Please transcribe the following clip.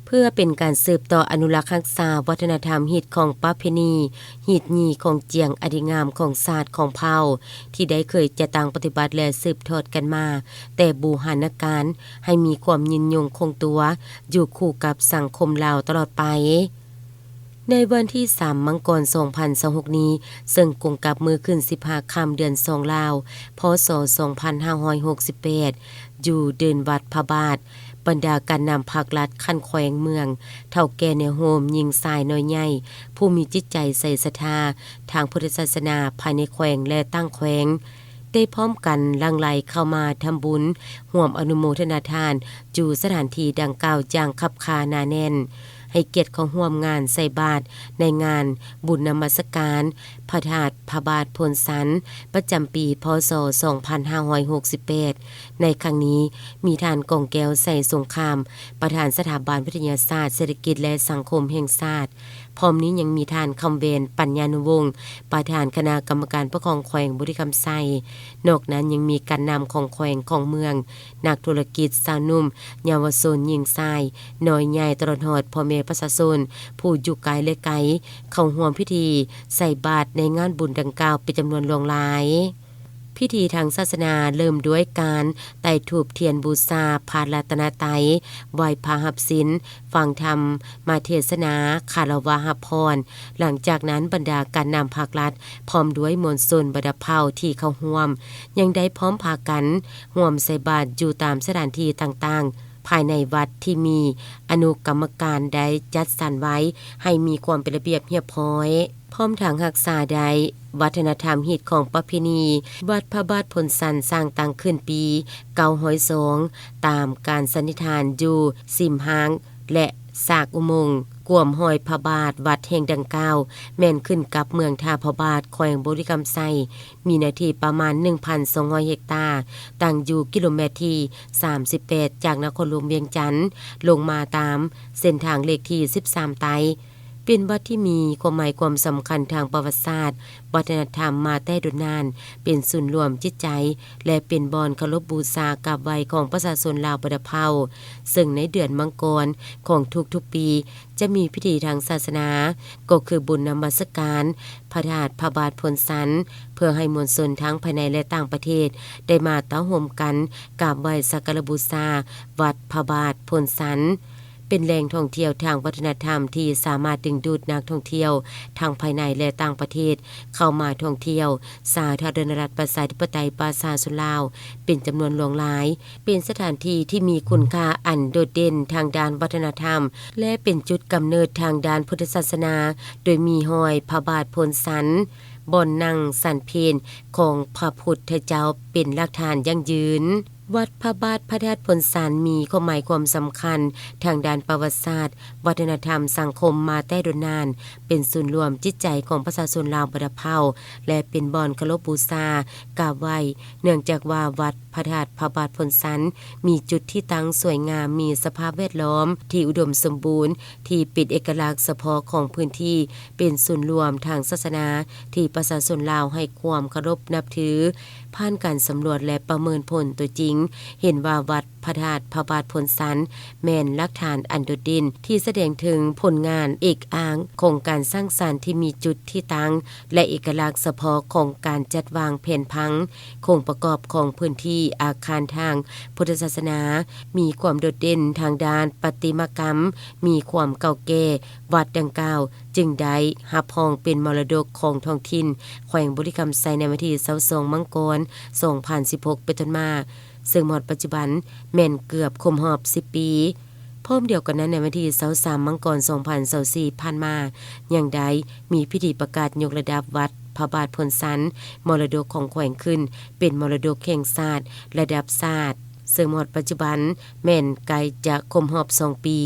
ເພື່ອເປັນການສືບຕໍ່ອະນຸລັກຮັກສາວັດທະນະທຳຮີດຄອງປະເພນີ ຮີດຍີ່ຂອງຈຽງອັນດີງາມຂອງຊາດຂອງເຜົ່າ ທີ່ໄດ້ເຄີຍຈັດຕັ້ງປະຕິບັດ ແລະ ສືບທອດກັນມາແຕ່ບູຮານະການ ໃຫ້ມີຄວາມຍືນຍົງຄົງຕົວ ຢູ່ຄູ່ກັບສັງຄົມລາວຕະຫຼອດໄປ. ໃນວັນທີສາມ ມັງກອນ ສອງພັນຊາວຫົກນີ້ ເຊິ່ງກົງກັບມື້ຂຶ້ນສິບຫ້າຄ່ຳເດືອນສອງລາວ ພ.ສ. ສອງພັນຫ້າຮ້ອຍຫົກສິບແປດ ຢູ່ເດີ່ນວັດພະບາດ, ບັນດາການນຳພັກລັດຂັ້ນແຂວງເມືອງ, ເຖົ້າແກ່ແນວໂຮມ, ຍິງຊາຍນ້ອຍໃຫຍ່ ຜູ້ມີຈິດໃຈໃສ່ສັດທາທາງພຸດທະສາສະໜາພາຍໃນແຂວງ ແລະ ຕ່າງແຂວງ ໄດ້ພ້ອມກັນຫຼັ່ງໄຫຼເຂົ້າມາທຳບຸນຮ່ວມອະນຸໂມທະນາທານຢູ່ສະຖານທີ່ດັ່ງກ່າວຢ່າງຄັບຄາໜາແໜ້ນ, ໃຫ້ກຽດເຂົ້າຮ່ວມງານໃສ່ບາດໃນງານບຸນນະມັດສະການພະທາດພະບາດໂພນຊັນ ປະຈຳປີ ພ.ສ. ສອງພັນຫ້າຮ້ອຍຫົກສິບແປດ. ໃນຄັ້ງນີ້ ມີທ່ານ ກອງແກ້ວ ໄຊສົງຄາມ ປະທານສະຖາບັນວິທະຍາສາດເສດຖະກິດ ແລະ ສັງຄົມແຫ່ງຊາດ, ພ້ອມນີ້ຍັງມີທ່ານ ຄຳແວນ ປັນຍານຸວົງ ປະທານຄະນະກຳມະການປົກຄອງແຂວງບໍລິຄຳໄຊ. ນອກນັ້ນຍັງມີການນຳຂອງແຂວງ, ຂອງເມືອງ, ນັກທຸລະກິດ, ຊາວໜຸ່ມ, ເຍົາວະຊົນ, ຍິງຊາຍ, ນ້ອຍໃຫຍ່ ຕະຫຼອດຮອດພໍ່ແມ່ປະຊາຊົນຜູ້ຢູ່ໃກ້ ແລະ ໄກ ເຂົ້າຮ່ວມພິທີໃສ່ບາດໃນງານບຸນດັ່ງກ່າວເປັນຈຳນວນຫຼວງຫຼາຍ. ພິທີທາງສາສະໜາເລີ່ມດ້ວຍການໄຕ້ທູບທຽນບູຊາພະລັດຕະນະໄຕ, ໄຫວ້ພະຮັບສິນ, ຟັງທຳມະເທດສະໜາ, ຄາລະວະຮັບພອນ. ຫຼັງຈາກນັ້ນບັນດາການນຳພັກລັດ ພ້ອມດ້ວຍມວນຊົນບັນດາເຜົ່າທີ່ເຂົ້າຮ່ວມ ຍັງໄດ້ພ້ອມພາກັນຮ່ວມໃສ່ບາດຢູ່ຕາມສະຖານທີ່ຕ່າງໆ ພາຍໃນວັດທີ່ມີອະນຸກຳມະການໄດ້ຈັດສັນໄວ້ໃຫ້ມີຄວາມເປັນລະບຽບຮຽບຮ້ອຍ, ພ້ອມທັງຮັກສາໄດ້ວັດທະນະທຳຮີດຄອງປະເພນີ. ວັດພະບາດໂພນຊັນສ້າງຕັ້ງຂຶ້ນປີເກົ້າຮ້ອຍສອງ ຕາມການສັນນິຖານຢູ່ຊິມຮ່າງ ແລະ ສາກອຸໂມງ. ກວມຮອຍພະບາດ, ວັດແຫ່ງດັ່ງກ່າວແມ່ນຂຶ້ນກັບເມືອງທ່າພະບາດ, ແຂວງບໍລິຄຳໄຊ, ມີເນື້ອທີ່ປະມານໜຶ່ງພັນສອງຮ້ອຍເຮັກຕາ, ຕັ້ງຢູ່ກິໂລແມັດທີສາມສິບແປດ ຈາກນະຄອນຫຼວງວຽງຈັນ ລົງມາຕາມເສັ້ນທາງເລກທີສິບສາມໃຕ້. ເປັນວັດທີ່ມີຄວາມໝາຍຄວາມສຳຄັນທາງປະຫວັດສາດ, ວັດທະນະທຳມາແຕ່ດົນນານ, ເປັນສູນລວມຈິດໃຈ ແລະ ເປັນບ່ອນເຄົາລົບບູຊາກາບໄຫວ້ຂອງປະຊາຊົນລາວບັນດາເຜົ່າ, ເຊິ່ງໃນເດືອນມັງກອນຂອງທຸກໆປີ ຈະມີພິທີທາງສາສະໜາ, ກໍຄືບຸນນະມັດສະການພະທາດພະບາດໂພນຊັນ, ເພື່ອໃຫ້ມວນຊົນທັງພາຍໃນ ແລະ ຕ່າງປະເທດ ໄດ້ມາເຕົ້າໂຮມກັນກາບໄຫວ້ສັກກາລະບູຊາວັດພະບາດໂພນຊັນ, ເປັນແຫຼ່ງທ່ອງທ່ຽວທາງວັດທະນະທຳທີ່ສາມາດດຶງດູດນັກທ່ອງທ່ຽວທັງພາຍໃນ ແລະ ຕ່າງປະເທດ ເຂົ້າມາທ່ອງທ່ຽວສາທາລະນະລັດປະຊາທິປະໄຕປະຊາຊົນລາວເປັນຈຳນວນຫຼວງຫຼາຍ, ເປັນສະຖານທີ່ທີ່ມີຄຸນຄ່າອັນໂດດເດັ່ນທາງດ້ານວັດທະນະທຳ ແລະ ເປັນຈຸດກຳເນີດທາງດ້ານພຸດທະສາສະໜາ, ໂດຍມີຮອຍພະບາດໂພນຊັນ, ບ່ອນນັ່ງສັນເພນຂອງພະພຸດທະເຈົ້າເປັນຫຼັກຖານຢັ້ງຢືນ. ວັດພະບາດພະທາດໂພນຊັນມີຄວາມໝາຍຄວາມສຳຄັນທາງດ້ານປະຫວັດສາດ, ວັດທະນະທຳ, ສັງຄົມມາແຕ່ດົນນານ, ເປັນສູນລວມຈິດໃຈຂອງປະຊາຊົນລາວບັນດາເຜົ່າ ແລະ ເປັນບ່ອນເຄົາລົບບູຊາກາບໄຫວ້, ເນື່ອງຈາກວ່າວັດພະທາດພະບາດໂພນຊັນ ມີຈຸດທີ່ຕັ້ງສວຍງາມ, ມີສະພາບແວດລ້ອມທີ່ອຸດົມສົມບູນ, ທີ່ເປັນເອກະລັກສະເພາະຂອງພື້ນທີ່, ເປັນສູນລວມທາງສາສະໜາທີ່ປະຊາຊົນລາວໃຫ້ຄວາມເຄົາລົບນັບຖື. ຜ່ານການສຳຫຼວດ ແລະ ປະເມີນຜົນຕົວຈິງ, ເຫັນວ່າວັດພະທາດພະບາດໂພນຊັນ ແມ່ນຫຼັກຖານອັນໂດດເດັ່ນທີ່ສະແດງເຖິງຜົນງານເອກອ້າງຂອງການສ້າງສັນທີ່ມີຈຸດທີ່ຕັ້ງ ແລະ ເອກະລັກສະເພາະຂອງການຈັດວາງແຜນຜັງ, ໂຄງປະກອບຂອງພື້ນທີ່, ອາຄານທາງພຸດທະສາສະໜາ, ມີຄວາມໂດດເດັ່ນທາງດ້ານປະຕິມາກຳ, ມີຄວາມເກົ່າແກ່, ວັດດັ່ງກ່າວຈຶ່ງໄດ້ຮັບຮອງເປັນມໍລະດົກຂອງທ້ອງຖິ່ນແຂວງບໍລິຄຳໄຊໃນວັນທີຊາວສອງ ມັງກອນ ສອງພັນສິບຫົກ ເປັນຕົ້ນມາ, ເຊິ່ງມາຮອດປັດຈຸບັນແມ່ນເກືອບຄົບຮອບສິບປີ. ພ້ອມດຽວກັນນັ້ນ, ໃນວັນທີຊາວສາມ ມັງກອນ ສອງພັນຊາວສີ່ ຜ່ານມາ, ຍັງໄດ້ມີພິທີປະກາດຍົກລະດັບວັດພະບາດໂພນຊັນ ມໍລະດົກຂອງແຂວງ ຂຶ້ນເປັນມໍລະດົກແຫ່ງຊາດລະດັບຊາດ, ເຊິ່ງມາຮອດປັດຈຸບັນແມ່ນໃກ້ຈະຄົບຮອບສອງປີ.